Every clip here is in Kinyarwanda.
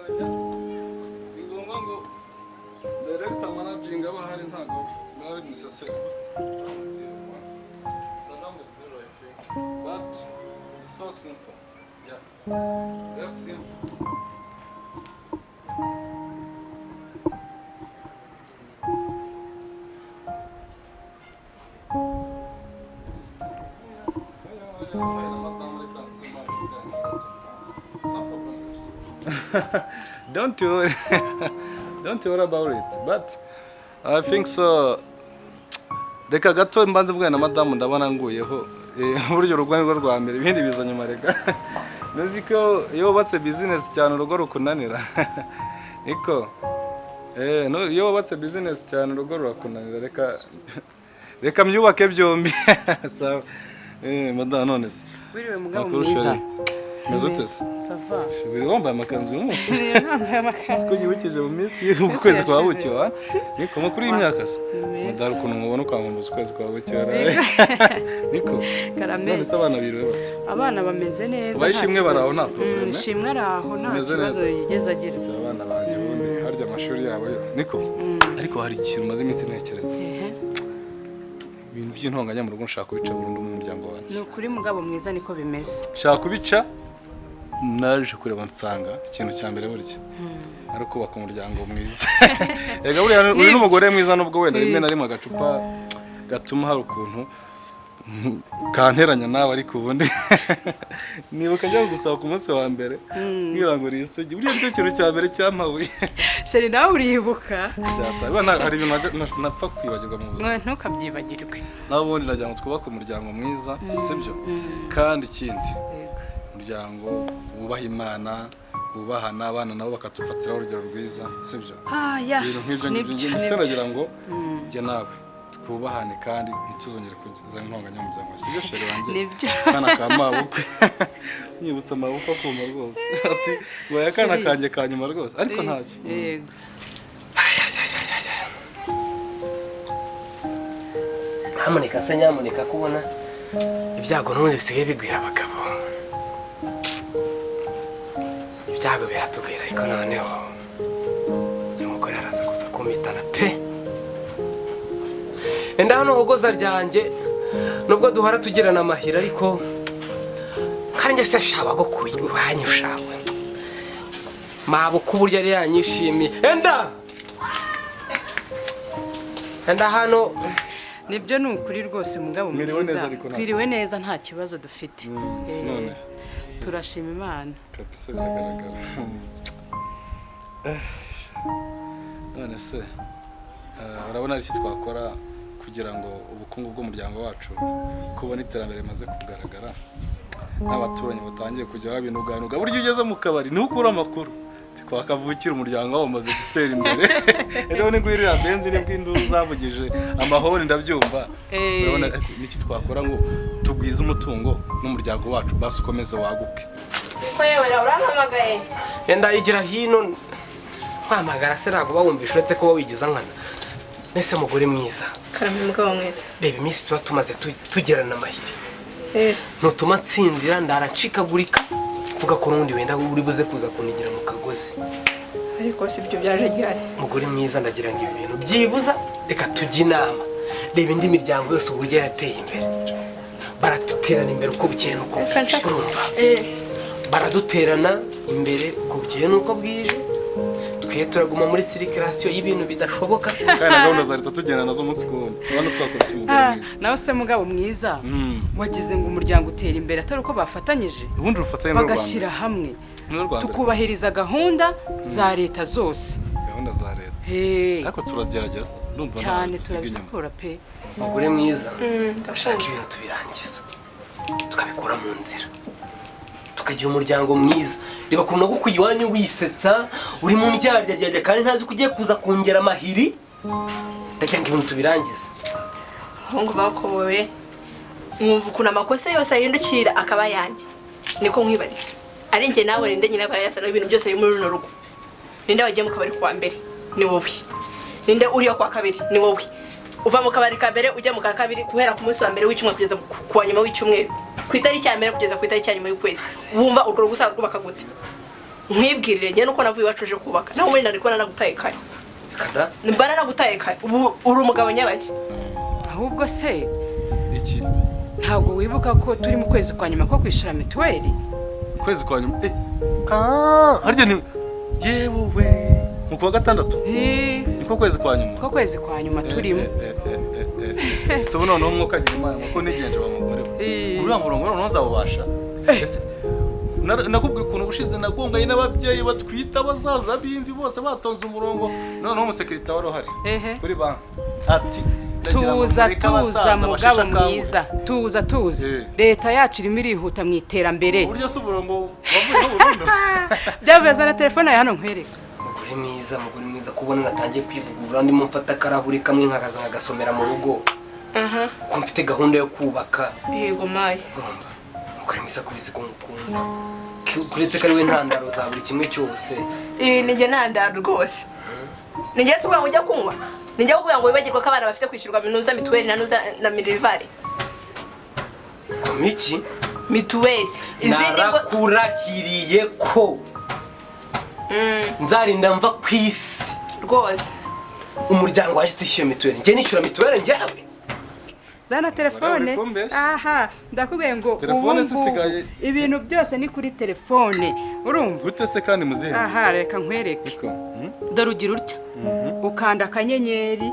Gutunganya si ngombwa ngo director managing aba ahari, ntabwo biba biri necessary gusa. It's a long deal, I think, but it's so simple. Yeah, very simple. Don't worry, don't worry about it, but I think so. Reka gato mbanze mvugane na madamu, ndabona nguyeho. Burya urugo nirwo rwa mbere, ibindi biza nyuma. Reka ntuzi ko iyo wubatse business cyane urugo rukunanira? Niko no, iyo wubatse business cyane urugo rurakunanira. Reka mbyubake byombi. Sawa, madamu, none se? Wiriwe mugabo Makuru, mwiza. chérie. Meze ute se? Ça va. Wiri wambaye amakanzu uyu munsi. Nambaye amakanzu. Siko yibukije mu minsi y'ukwezi kwa yashize. buki wa niko makuru y'imyaka se? Ni meza. Mudari ukuntu mubona ukamwambuza ukwezi kwa buki waraye niko. Karame. None se abana biriwe bate? Abana bameze neza. Ubaye Nta ishimwe kibazo. bari aho, nta problème? Ishimwe ari aho, nta Bameze kibazo neza. yigeze agira. Abana banjye ubundi harya amashuri yabo yo niko, ariko hari ikintu maze iminsi ntekereza. Ehe. Ibintu by'intonganya mu rugo nshaka kubica burundu mu muryango wanjye. Ni ukuri mugabo mwiza, niko bimeze. Nshaka kubica. Naje kureba nsanga ikintu cya mbere burya ari ukubaka umuryango mwiza. Rega buriya uri Nibyo. n'umugore mwiza, nubwo wenda rimwe na rimwe agacupa gatuma hari ukuntu kanteranya nawe, ariko ubundi nibuka njya gusaba ku munsi wa mbere mwiranguriye isugi, buriya nicyo kintu cya mbere cyampabuye. Chérie, nawe uribuka? Hari ibintu napfa kwibagirwa mu buzima. Ntukabyibagirwe. Nawe ubundi nagira ngo twubake umuryango mwiza, sibyo? Kandi ikindi, Yego. umuryango wubaha Imana, wubahana, abana nabo bakatufatiraho urugero rwiza, sibyo? Ah, ya. Ibintu nk'ibyo ngibyo. Nibyo, Mbese nibyo. nagira ngo njye nawe twubahane kandi ntituzongere kuzana intonganya mu muryango, sibyo chérie wanjye? Nibyo. Akana ka mabukwe, nyibutsa amaboko akuma rwose, ati ngo akana Chérie. kanjye ka nyuma rwose, ariko ntacyo. Yego. Nyamuneka se, nyamuneka, kubona ibyago n'ubundi bisigaye bigwira abagabo, ibyago biratugwira, ariko noneho uyu mugore araza kuza kumpitana pe. Enda hano hogoza ryanjye, nubwo duhora tugirana amahira, ariko kandi njye se shaba gukuye iwanyu shawe mabuka uburyo yari yanyishimiye. Enda hano. Nibyo, ni ukuri rwose mugabo Mwiriwe mwiza. neza ariko nta Twiriwe neza, nta kibazo dufite. None Turashima Imana. Kabisa biragaragara. None se urabona ari iki twakora kugira ngo ubukungu bw'umuryango wacu, kubona iterambere rimaze kugaragara n'abaturanyi batangiye kujya babinuganuga, burya iyo ugeze mu kabari niho ukura amakuru Ati, kwa kavukire umuryango wabo umaze gutera imbere, ejo nibwo iriya benzi nibwo induru zavugije amahoni, ndabyumva. Urabona ariko niki twakora ngo tugwize umutungo n'umuryango wacu, basi ukomeze waguke? Ko yewe, urampamagaye? Enda igira hino. Mpamagara se ntabwo bawumvisha, uretse ko wigiza nkana. Nese mugore mwiza? Karame mugabo mwiza. Reba iminsi tuba tumaze tugirana amahiri, ntutuma nsinzira, ndaracikagurika, mvuga ko n'ubundi wenda uri buze kuza kunigira mu kagozi. Ariko si ibyo byaje ryari? Mugore mwiza, ndagira ngo ibi bintu byibuza reka tujye inama. Reba indi miryango yose uburyo yateye imbere, baraduterana imbere uko bukeye n'uko Reka bwije. nshaka. Urumva, baraduterana imbere uko bukeye n'uko bwije, twe turaguma muri circulation y'ibintu bidashoboka. Kandi na gahunda za leta tugenda nazo umunsi ku wundi, urabona twakora iki, mugore mwiza? Nawe se mugabo mwiza, wagize ngo umuryango utera imbere atari uko bafatanyije, Ubundi urufatanye n'u Rwanda. bagashyira hamwe, N'u Rwanda. tukubahiriza gahunda za leta zose? Gahunda za leta. Ariko turagerageza, ndumva ntawe Cyane. dusiga inyuma. Turabikora pe. Mugore mwiza, ndashaka ibintu tubirangiza, tukabikura mu nzira, tukagira umuryango mwiza. Reba ukuntu nagukuye iwanyu wisetsa, uri mu ndyarya, kandi ntazi ko ugiye kuza kongera amahiri. Ndagira ngo ibintu tubirangize. Abahungu bakobowe, mwumva ukuntu amakosa yose ahindukira akaba ayanjye. Niko nkwibariza, ari njye nawe, ninde nyine aba yasana ibintu byose biri muri runo rugo? Ninde wagiye mu kabari kuwa mbere? Ni wowe. Ninde uriyo kuwa kabiri? Ni wowe. Uva mu kabari ka mbere ujya mu ka kabiri, guhera ku munsi wa mbere w'icyumweru kugeza ku wa nyuma w'icyumweru, ku itariki ya mbere kugeza ku itariki ya nyuma y'ukwezi. Wumva urwo rugo usanga rwubaka gute? Nkwibwirire njye nuko navuye iwacu uje kubaka. Naho muri nari kubona nagutaye kare. Kada Mbana nagutaye kare. Ubu uri umugabo nyabaki. Ahubwo se Iki ntabwo wibuka ko turi mu kwezi kwa nyuma ko kwishura mituweli? Kwezi kwa nyuma. Harya ni yewe mu kwa gatandatu. Niko kwezi kwa nyuma. Ko kwezi kwa nyuma turimo. So noneho umwuka agira Imana kuko nigenje wa mugore we. Uriya murongo noneho nzawubasha. Ese nakubwiye ukuntu ubushize nagonganye n'ababyeyi batwita abasaza b'imvi bose batonze umurongo, noneho umusekirite wari uhari kuri banki ati tuza tuza mugabo mwiza, tuza tuza, leta yacu irimo irihuta mu iterambere. Uburyo se umurongo wavuyeho burundu? Byavuye na telefone hano nkwereka. Mugore mwiza kubona natangiye kwivugurura, ndimo mfata akarahuri kamwe nkakaza nkagasomera mu rugo. Kuko mfite gahunda yo kubaka. Yego mayi. Urumva mugore mwiza kubizi ko ngukunda, kuretse ko ari we ntandaro za buri kimwe cyose. Ni njye ntandaro rwose. Ni njye se ubwangu ujya kunywa? Ni njye kugira ngo wibagirwe ko abana bafite kwishyurwa minuza mituweli na nuza na minerivare. Komiki mituweli izindi ngo narakurahiriye ko nzarinda mva ku isi rwose umuryango waje utishyuye mituweli, njye nishyura mituweli njyawe. Zana telefone. Aha ndakubwiye ngo telefone zisigaye ibintu byose ni kuri telefone, urumva gute se kandi muzihenze? Aha reka nkwereke. Dore ugira utya ukanda akanyenyeri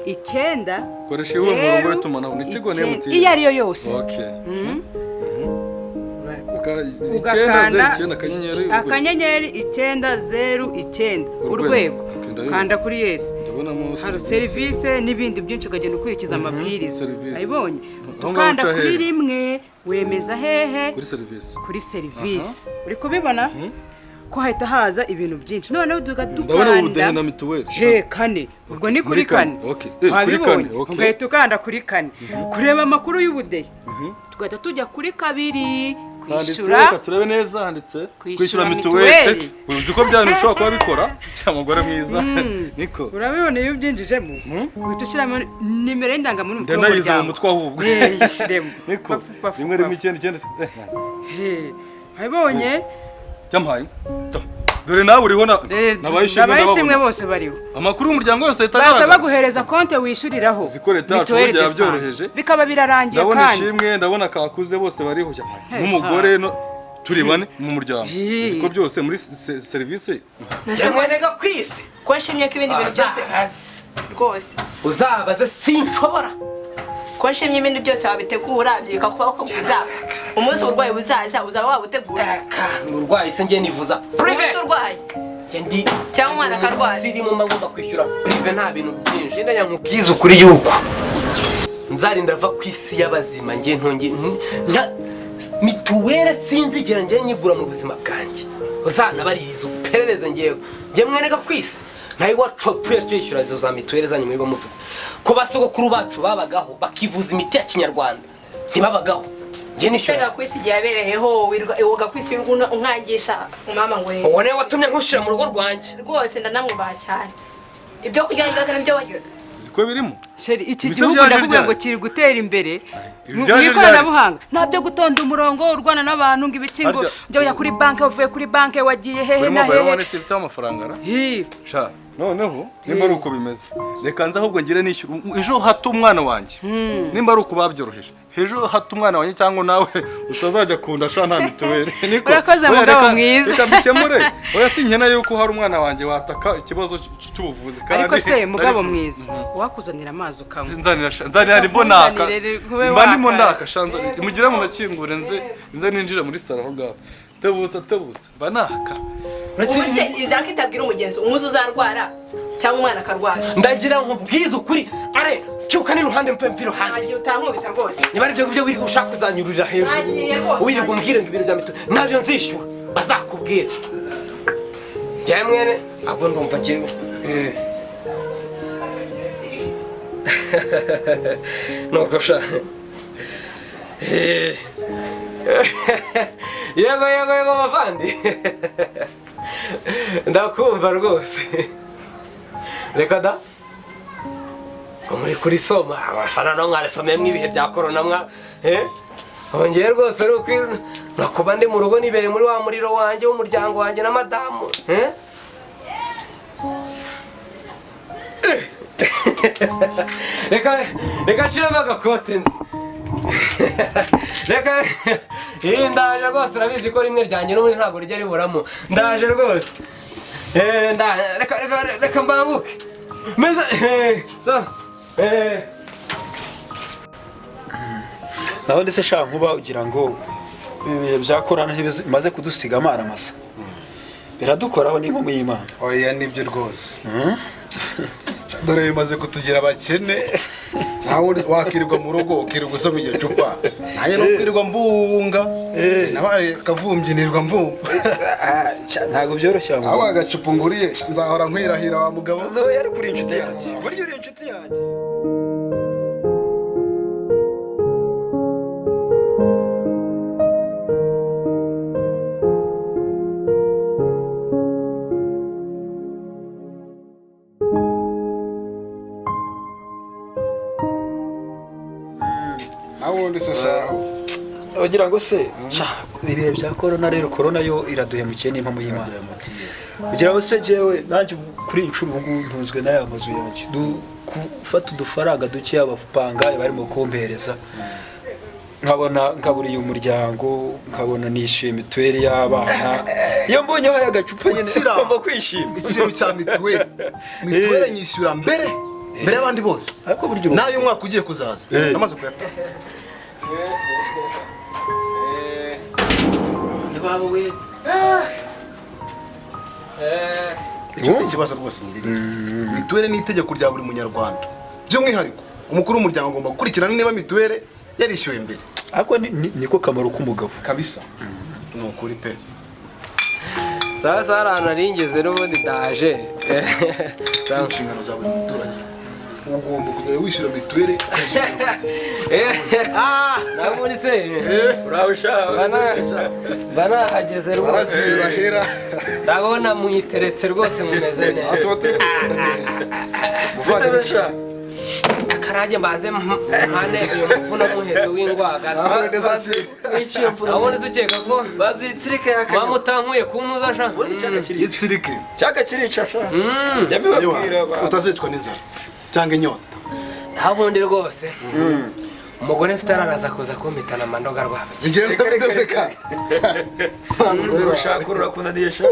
9 koresha iwe murongo w'itumanaho ni Tigo na MTN iyo ariyo yose. Okay. Ugakanda akanyenyeri 9 0 9 urwego, kanda kuri yes, hari serivisi n'ibindi byinshi ukagenda ukurikiza amabwiriza. Ayibonye ukanda kuri rimwe wemeza hehe kuri serivisi, uri kubibona ko hahita haza ibintu byinshi. Noneho dukanda he kane, ubwo ni kuri kane wabibonye, ugahita ukanda kuri kane kureba amakuru y'ubudehe, tugahita tujya kuri 2 kwishyura. Turebe neza handitse kwishyura mituweli. Uzi ko bya bintu ushobora kuba bikora mugore mwiza niko urabibona iyo ubyinjijemo uhita ushyiramo nimero y'indangamuntu y'umuryango mu mutwe ahubwo yishyiremo niko 1 1 9 9 wabibonye cyampaye. Dore nawe uriho nabayishimwe bose bariho, amakuru y'umuryango yose ahita agaragara, baguhereza konte wishyuriraho mituweli byoroheje bikaba birarangiye. Ndabona ishimwe, ndabona kakuze bose bariho n'umugore turi bane mu muryango, ziko byose muri serivisi mwenega kwisi ko nshimye ko ibindi bintu byose rwose uzabaze sinshobora ko nshimye ibindi byose wabitegura bikakubaho ko uzaba umunsi uburwayi buzaza uzaba wabutegura. Uburwayi se ngiye nivuza prive urwaye ndi cyangwa umwana akarwaye sirimo ngomba kwishyura prive nta bintu byinshi. Ndanya nkubwiza ukuri yuko nzarinda va ku isi y'abazima ngiye ntonge mituweli sinzigera ngiye nyigura mu buzima bwanjye, uzanabaririza uperereze ngewe ngiye mwenega ku isi nawe iwacu wapfuye atyo yishyura izo za mituweli zanyu muri bamuvuga ko basogokuru bacu babagaho bakivuza imiti ya kinyarwanda ntibabagaho. Ngiye nishyura ku isi igihe yabereyeho woga ku isi unkangisha mama ngo uwo niwe watumye nkushira mu rugo rwanjye rwose ndanamwubaha cyane. Ibyo kurya nibyo warya ziko birimo sheri iki gihugu ndakubwiye ngo kiri gutera imbere mu ikoranabuhanga, ntabyo gutonda umurongo urwana n'abantu ngo ibiki ngo njya kuri banki uvuye kuri banki wagiye hehe na hehe. Kuri mobile ifite amafaranga ra sha noneho nimba ari uko bimeze reka nza ahubwo ngire nishyura ejo hato umwana wanjye, nimba ari uko babyoroheje ejo hato umwana wanjye cyangwa nawe utazajya kunda sha nta mituweli. Niko urakoze mugabo mwiza, reka mbikemure. Oya sinkena yuko hari umwana wanjye wataka ikibazo cy'ubuvuzi kandi. Ariko se mugabo mwiza wakuzanira amazi ukanywa? Nzanira ndimo naka mba ndimo naka sha nzanira mugire mu nakingure nze ninjira muri saro aho ngaho tebutsa mba naka. Ubuze inzara ko itabwira umugenzi umuzi uzarwara cyangwa umwana akarwara. Ndagira nkubwize ukuri are cyuka ni ruhande mpe mpi ruhande. Ntagiye utankubita rwose. Niba ari byo wirirwa ushaka kuzanyururira hejuru wirirwa umbwira ngo ibintu bya mituweli ntabyo nzishyura bazakubwira. Njyewe mwene ahubwo ndumva njyewe nuko sha yego yego yego bavandi ndakumva rwose. Reka da ngo muri kurisoma abasana no mwarisomeye mw'ibihe bya corona mwa Ongeye rwose ari ukwi nakuba ndi mu rugo nibere muri wa muriro wanjye w'umuryango wanjye na madamu. Reka reka nshiremo agakote nzi. Reka ndaje rwose urabizi ko rimwe ryanjye n'ubundi ntabwo rijya riburamo. Ndaje rwose. Reka reka reka mbambuke. Meze so naho ndetse sha nkuba ugira ngo ibihe bya corona ntibimaze kudusiga amara masa. Biradukoraho ni inkomu y'Imana. Oya nibyo rwose. Dore bimaze kutugira abakene. Nawe wakirirwa mu rugo ukirirwa usoma iryo cupa. Nanjye no kwirirwa mbunga. Nabaye kavumbyi nirwa mvumba. Ntabwo byoroshye wa mugabo. Aho agacupa nguriye nzahora nkwirahira wa mugabo. No yari kuri inshuti yanjye. Burya uri inshuti yanjye. Ugira ngo se ibihe bya corona rero corona yo iraduhemukiye n'impamo y'Imana. Ugira ngo se jewe nanjye kuri inshuro ubu ntunzwe n'aya mazu yanjye gufata udufaranga duke abapanga barimo kumpereza nkabona nkaburiye umuryango nkabona nishyuye mituweli y'abana iyo mbonye aho agacupa nyine ngomba kwishima. Ikintu cya mituweli mituweli nyishyura mbere mbere y'abandi bose nayo umwaka ugiye kuzaza namaze kuyatanga. Icyo si ikibazo rwose nyiriri. Mituweli ni itegeko rya buri munyarwanda. By'umwihariko umukuru w'umuryango agomba gukurikirana niba mituweli yarishyuwe mbere. Ariko niko kamaro k'umugabo kabisa. Ni ukuri pe. Sasa hari ahantu naringeze n'ubundi ndaje. Inshingano za buri muturage. Ugomba kuzajya wishyura mituweli. Naburi se urabusha banahageze rwose. Ndabona mwiteretse rwose mumeze neza. Tuba turi kufata. Akarage mbaze mpane uyu muvuno muheto w'ingwaga. Nabone se ukeka ko bazitsirike yakanya. Mama utankuye kuntuza sha. Itsirike. Cyaka kirica sha. Ndabibabwira utazicwa n'inzara cyangwa inyota. Ntabundi rwose. Umugore mfite araraza kuza kumpitana amandoga rwaba. Zigenze bitezeka. Urushaka urakunaniye sha.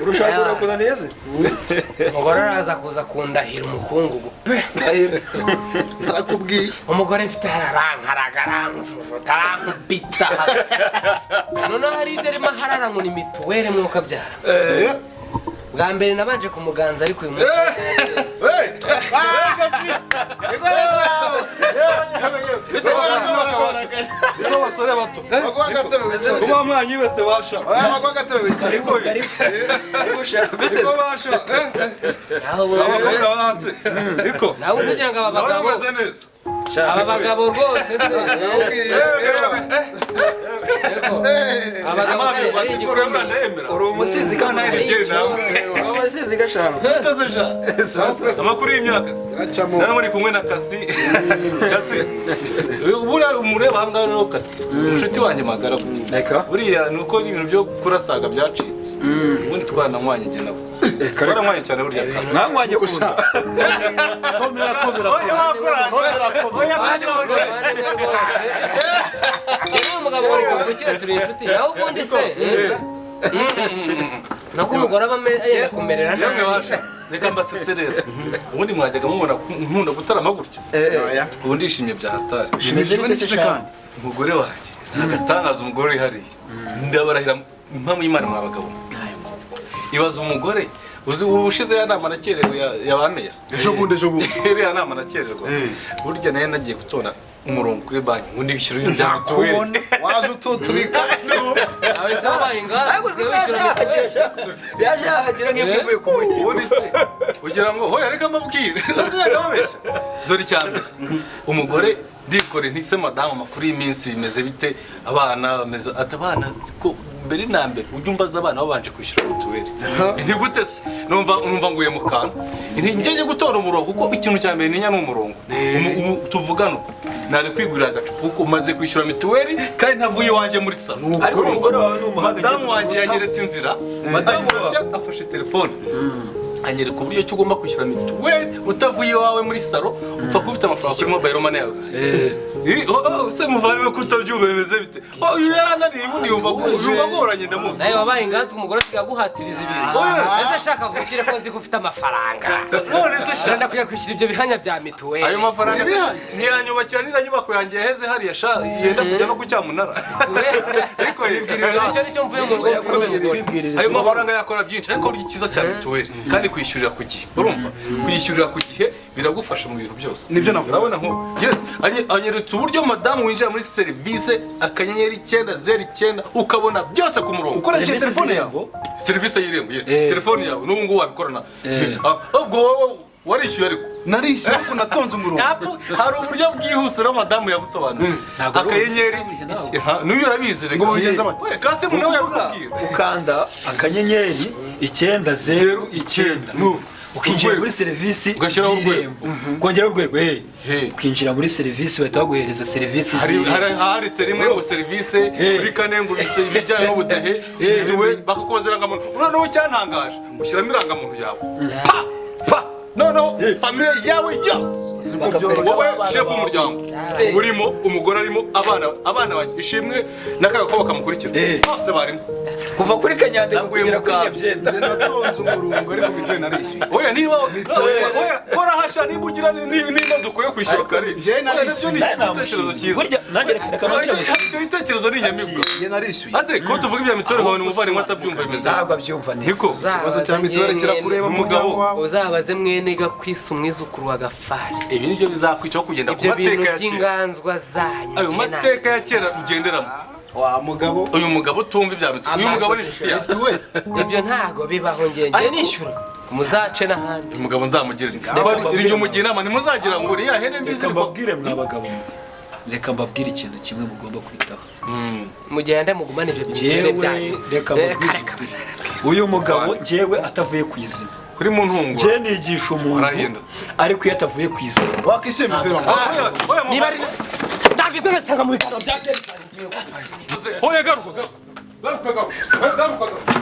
Urushaka urakunaniye se. Umugore araza kuza kundahira umukungugu pe. Narakubwiye. Umugore mfite ararankaragaranjujuta arankubita. None hari ibyo arimo harara ngo ni mituweli mwuka byara. Bwa mbere nabanje kumuganza ariko uyu munsi. Abasore bato kuba mwanyibese basha ariko basha abakobwa hasi ariko nawe ugira ngo aba bagabo aba bagabo rwose se abagabo uri umusinzi kandi umusinzi gashaka amakuru y'imyaka se nari muri kumwe na Kasi Kasi buriya umureba aha ngaha rero Kasi inshuti wanjye magara reka buriya ni uko ibintu byo kurasaga byacitse ubundi twaranywanye njye nawe twaranywanye cyane burya Kasi mwanywanye kunda komera komera komera yewe umugabo wari kavukira turi inshuti nawe ubundi se nako umugore aba yenda kumerera nabi. Reka mbasetse rero ubundi mwajyaga mubona nkunda gutarama gutya ubu ndishimye bya hatari. Umugore wanjye nagatangaza umugore uri hariya ndabarahira impamvu y'Imana mwa bagabo. Ibaza umugore uzi ubushize ya nama nakerewe ya bameya ejo bundi ejo bundi iriya nama nakererwa burya nayo nagiye gutora umurongo kuri banki ngo ndibishyura ibintu bya mituweli waje ututubika abese babaye ingara yaje yahagira nk'ibyo ivuye ku munyi ubundi se ugira ngo hoya reka mbabwire ndababeshya dore icya mbere umugore ndikore ntise madamu amakuru y'iminsi bimeze bite abana bameze ati abana ko mbere na mbere ujya umbaza abana babanje kwishyura mituweli ni gute se numva nguye mu kantu njye gutora umurongo kuko ikintu cya mbere ninya ni umurongo tuvugana Nari kwigurira agacupa kuko umaze kwishyura mituweli kandi ntavuye iwanjye muri salo. Ariko umugore wawe ni umuhanga. Madamu wanjye yanyeretse inzira. Madamu Agize atya, afashe telefone anyereka uburyo ki ugomba kwishyura mituweli utavuye iwawe muri salo, upfa kuba ufite amafaranga kuri mobile money yawe gusa. Se muvandimwe ko utabyumva bimeze bite? Oh, uyu yarananiye ubundi yumva agoranye ndamuzi. Nawe wabaye inganzwa umugore asigaye aguhatiriza ibintu. Oya. Ese shaka avukire ko nzi ko ufite amafaranga. None se sha Urenda kujya kwishyura ibyo bihanya bya mituweli. Ayo mafaranga se ntiyanyubakira n'iriya nyubako yanjye yaheze hariya sha yenda kujya no ku cyamunara. Ariko Icyo nicyo mvuye mu rugo Yakomeje mfite umugore. twibwiririza. Ayo mafaranga yakora byinshi, ariko burya icyiza cya mituweli kandi kwishyurira ku gihe, urumva kwishyurira ku gihe biragufasha mu bintu byose. Nibyo navuga. Urabona nko yes anyeretse uburyo madamu winjira muri serivisi *909 ukabona byose ku murongo. Ukoresheje telefone yawe. Serivisi y'irembo, ye telefone yawe n'ubu ngubu wabikorana. Ubwo wowe warishyuye ariko Narishyuye ariko natonze umurongo. Hari uburyo bwihuse rero madamu yabusobanuye. Ntabwo ari Akanyenyeri n'uyu urabizi reka. Ngo babigenza bate? We, Kasimu nawe yabikubwira. Ukanda *909 ukinjira muri serivisi Ugashyiraho urwego. z'irembo. Ukongeraho urwego, eh. Hey. Ukinjira muri serivisi bahita baguhereza serivisi Hari z'irembo. hari handitse rimwe ngo serivisi kuri kane ngo ibijyanye n'ubudehe mituweli bakakubaza irangamuntu. Noneho icyantangaje ushyiramo irangamuntu yawe pa pa, noneho famiye yawe yose, Bakakwereka wowe abana shefu bawe. w'umuryango urimo, umugore arimo, abana banjye ishimwe n'akaga ko bakamukurikira bose barimo. Kuva kuri Kanyandekwe Naguye kugera mu kuri kantu. Nyabyenda. Njye natonze umurongo ariko mituweli narishyuye. Oya niba Mituweli. oya kora hasha niba ugira niba dukwiye kwishyura Ariko kare. njye Oya, nabyo narishyuye. ni igitekerezo cyiza. Burya nanjye reka Oya, icyo gitekerezo ni inyamibwa. Njye narishyuye. Ase ko tuvuga ibya mituweli nkabona umuvandimwe atabyumva bimeze. Ntabwo abyumva neza. Niko. Ikibazo cya mituweli kirakureba mu Umugabo. muryango wawe. Uzabaze mwene Gakwisi umwizukuru wa Gafari. Ibi nibyo bizakwicaho kugenda ku Ibyo bintu mateka ya kera. by'inganzwa zanyu. Ayo njye mateka ya kera ugenderamo. Wa mugabo. Uyu mugabo utumva ibya mituweli. Uyu mugabo ni inshuti yawe. Mituweli. Ibyo ntago bibaho njye njye nishyura. Muzace n'ahandi. Uyu mugabo nzamugeze. mbabwire Iryo mugira inama ntimuzagira ngo uriya hene mbizi Reka ariko. mbabwire mwa bagabo. Reka mbabwire ikintu kimwe mugomba kwitaho. Mugende mugumane ibyo Njyewe mituweli byanyu. reka mbabwire. Reka bazarabwira. Uyu mugabo njyewe atavuye ku izima. Kuri mu ntungo. Njye nigisha umuntu Warahindutse. ariko iyo atavuye ku izima. Wakishyuye mituweli. Oya, oya, Niba ari Ndabwo basanga mu biganiro bya kera. Oya garuka garuka. Garuka garuka. Garuka garuka.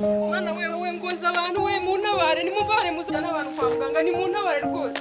Mwana wewe ngoza abantu we muntabare nimubare muzana abantu kwa muganga nimuntabare rwose.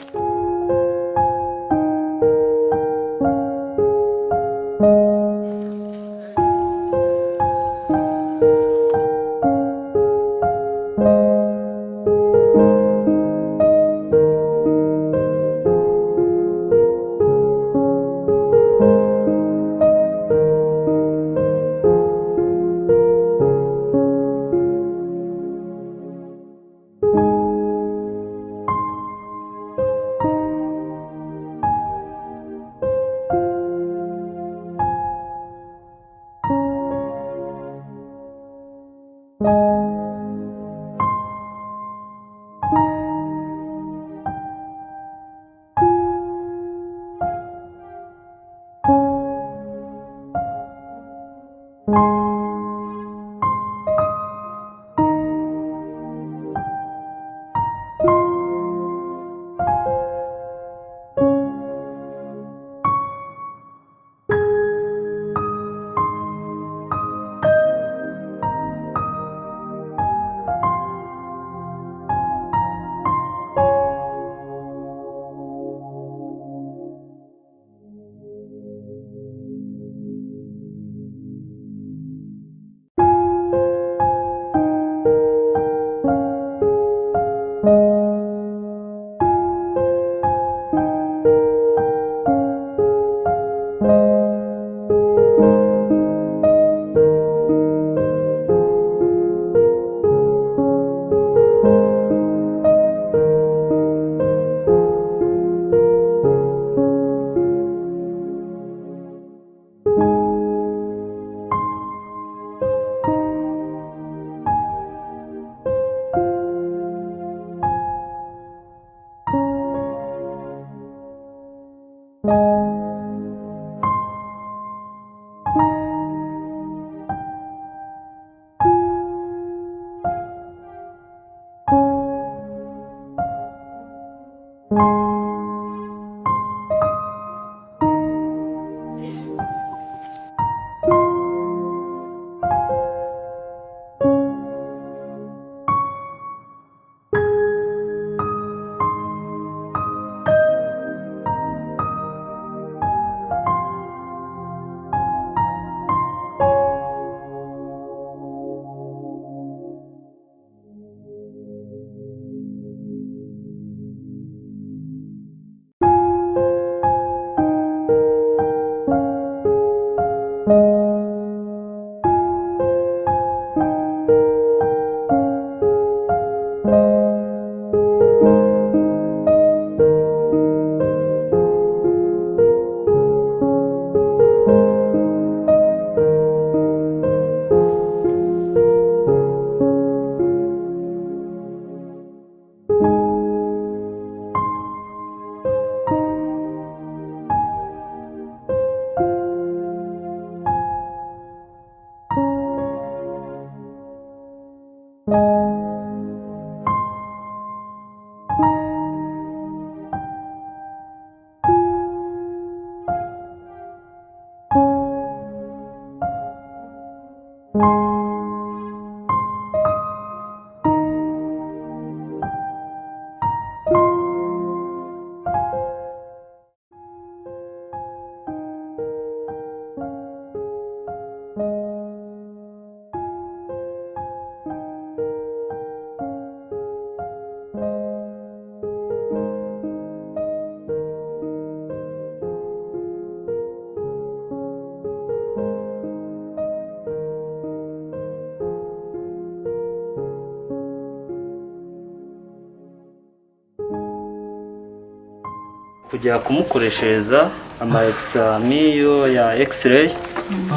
Kujya kumukoreshereza ama exami yo ya x-ray,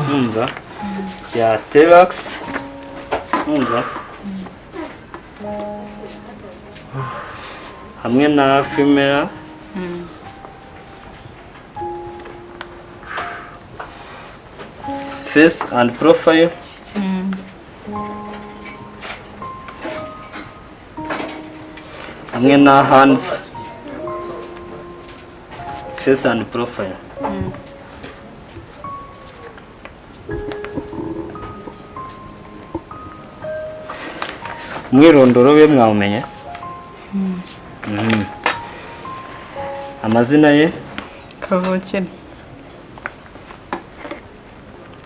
numva ya terax, numva hamwe na female face and profile, hamwe na hands face and profile. Umwirondoro we mwawumenye? Amazina ye? Kavukire.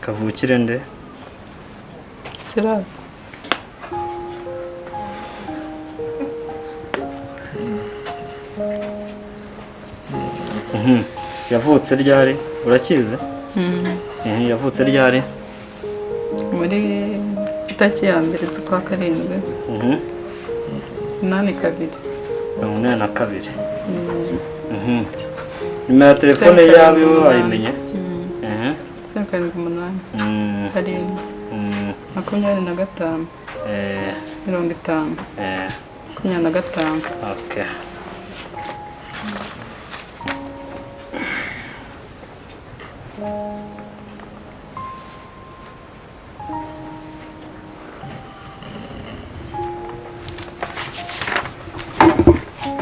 Kavukire nde? Sirasi. Yavutse ryari? Urakize? Yavutse ryari? Muri itariki ya 1 z'ukwa 7. 82. 82. Nimero ya telefone yawe wayimenye? 7 8 7 25 50 25. Okay.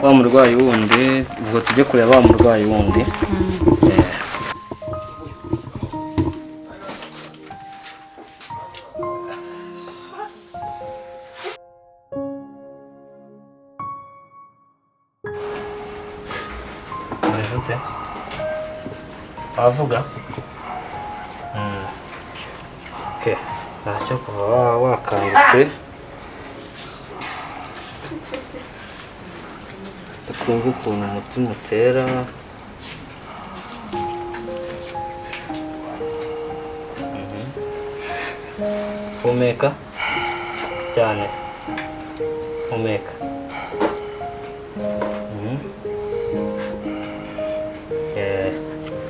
Wa murwayi wundi, ubwo tujye kureba wa murwayi wundi. Wavuga? Okay, ntacyo kuva wakangutse. Twumve ukuntu umutima utera. Humeka cyane. Humeka.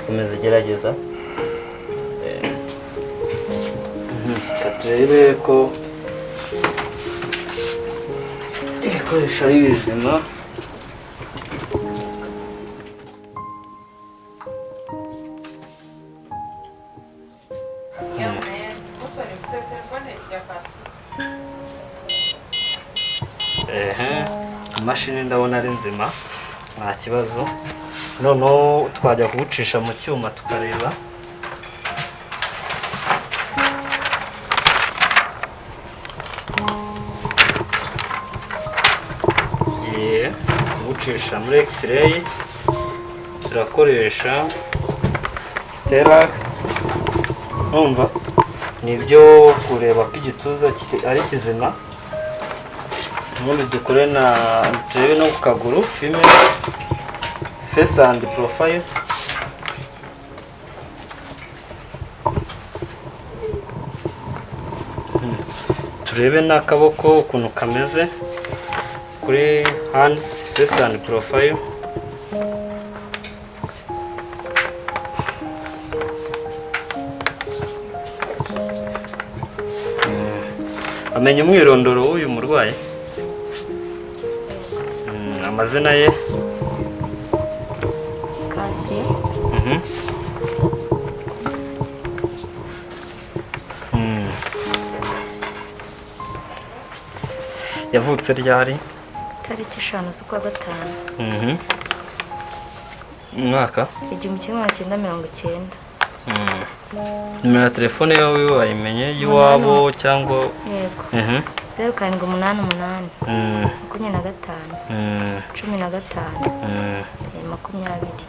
Komeza ugerageza. Reka turebe ko ibikoresho ari bizima. Imashini ndabona ari nzima nta kibazo. Noneho twajya kugucisha mu cyuma tukareba. Ngiye kugucisha muri x-ray, turakoresha terax, numva nibyo kureba ko igituza ari kizima. Ubundi dukore na turebe no ku kaguru female face and profile. Turebe n'akaboko ukuntu kameze kuri hands face and profile. Amenya umwirondoro w'uyu murwayi? Amazina ye? Kasi. Yavutse ryari? Tariki 5 z'ukwa 5. Umwaka? 1990. Nimero ya telefone yawe wayimenye y'iwabo cyangwa? Yego. 0 7 8 8 25 15 20.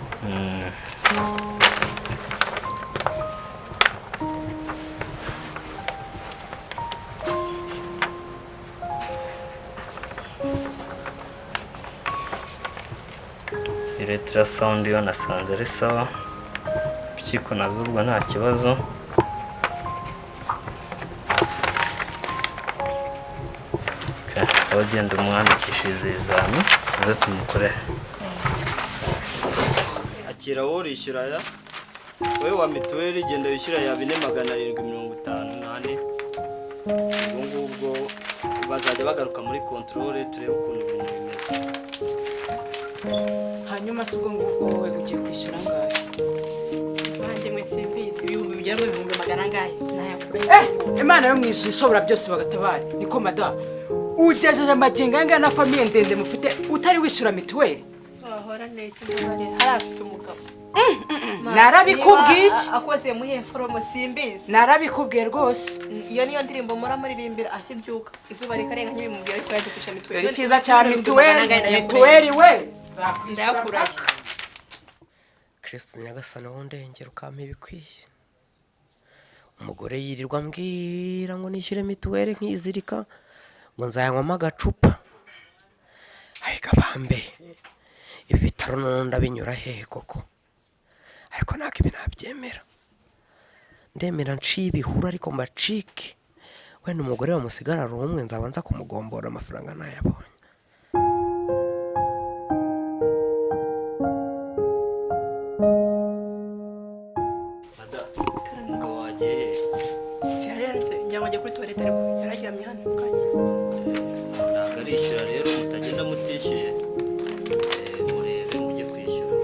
Ultrasound yo nasanze ari sawa, impyiko nazo ubwo nta kibazo. Abagenda umwandikishiriza ibizami tuze tumukorere. Akira wowe urishyura ya wowe wa mituweli genda wishyura ya 4754. Ubwo ngubwo bazajya bagaruka muri contrôle turebe ukuntu ibintu bimeze. Hanyuma se ubwo ngubwo wowe ugiye kwishyura angahe? Nanjye mwe simbizi, ibihumbi bigera mu 100,000 angahe nayakura. Imana yo mu ijuru ishobora byose bagatabara. Niko madamu, ugejeje amagingo aya na famiye ndende mufite utari wishyura mituweli? Wahora n'iki mbabare, hari afite umugabo. Narabikubwiye. Akoze muri foromo simbizi. Narabikubwiye rwose. Iyo niyo ndirimbo mora muririmbira akibyuka izuba rikarenga nk'ibimubwira ariko yaje kwishyura mituweli. Dore icyiza cya mituweli, mituweli we nzakwishyura. Kristo nyagasani wowe ndengera ukampa ibikwiye. Umugore yirirwa ambwira ngo nishyure mituweli nkizirika ngo nzayanywamo agacupa. Ariko bambe ibi bitaro none ndabinyura hehe koko? Ariko ntabwo ibi nabyemera. Ndemera nciye ibihuru ariko mbacike. Wenda umugore bamusigara ari umwe nzabanza kumugombora amafaranga nayabonye. Njya kuri toilette ariko yararyamye hano mu kanya. Ntabwo arishyura rero mutagenda mutishyuye. Murebe mujye kwishyura.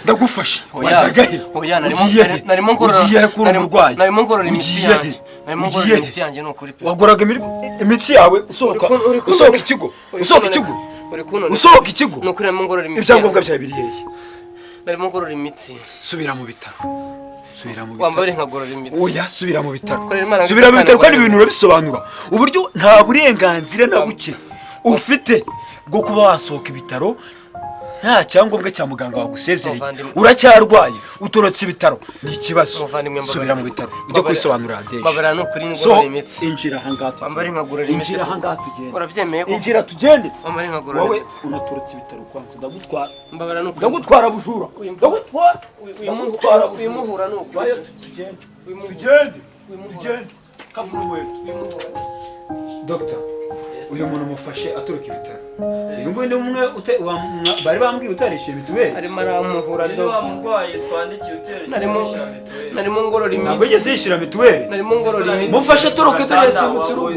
Ndagufasha. Wajyaga he? Oya narimo ngorora. Narimo ngorora imitsi yanjye. Narimo ngorora imitsi yanjye ni ukuri pe. Wagoraga imitsi yawe usohoka usohoka ikigo. Usohoka ikigo. Usohoka ikigo. Ni ukuri narimo ngorora imitsi. Ibyangombwa byawe biri hehe? Narimo ngorora imitsi. Subira mu bitaro. Subira mu bitaro. Wambare nkagorora imitsi. Oya subira mu bitaro. Subira mu bitaro kandi ibintu urabisobanura. Uburyo nta burenganzira na buke ufite bwo kuba wasohoka ibitaro nta cyangombwa cya muganga wagusezereye. Uracyarwaye utorotse ibitaro ni ikibazo. Subira mu bitaro ujye kwisobanurira deje. Babara no kuri ngorora imitsi. Injira ahangaha wambare nkagorora imitsi. Injira ahangaha tugende. Urabyemeye ko injira tugende. Wambare nkagorora wowe unatorotse ibitaro kwanza ndagutwara. Mbabara no ndagutwara bujura. Ndagutwara ndagutwara uyimuhura no bayo tugende. Tugende. Tugende. Kavura wetu. Doctor, uyu muntu mufashe aturuka ibitaro. Uyu nguyu ni umwe bari bambwiye utarishyuye mituweli. Arimo aramuhura do. Wa murwayi twandikiye utere. Narimo ngorora imitsi. Ntabwo yigeze yishyura mituweli. Narimo ngorora imitsi. Mufashe atoroke dore yasimbutse urugo.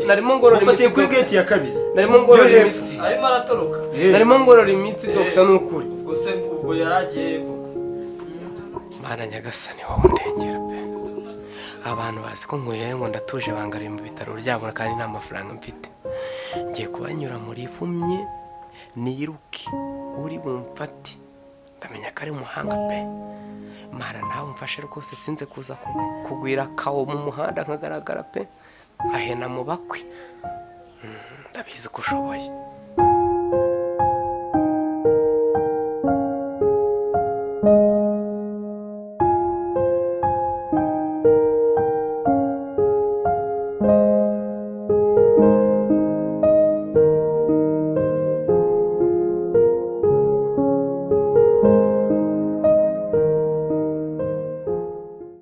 Narimo ngorora imitsi. Mufatiye kuri gate ya kabiri. Narimo ngorora imitsi. Arimo aratoroka. Narimo ngorora imitsi doctor nukuri. Ubwo se ubwo yaragiye koko. Mana nyagasani wowe ndengera pe. Abantu bazi ko nkuye ngo ndatuje bangariye mu bitaro byabo kandi nta mafaranga mfite. Ngiye kubanyura muri bumye niruke uri bumfate ndamenya ko ari umuhanga pe. Mara nawe umfashe rwose sinze kuza kugwira kawo mu muhanda nkagaragara pe. Ahena mu bakwe ndabizi ko ushoboye.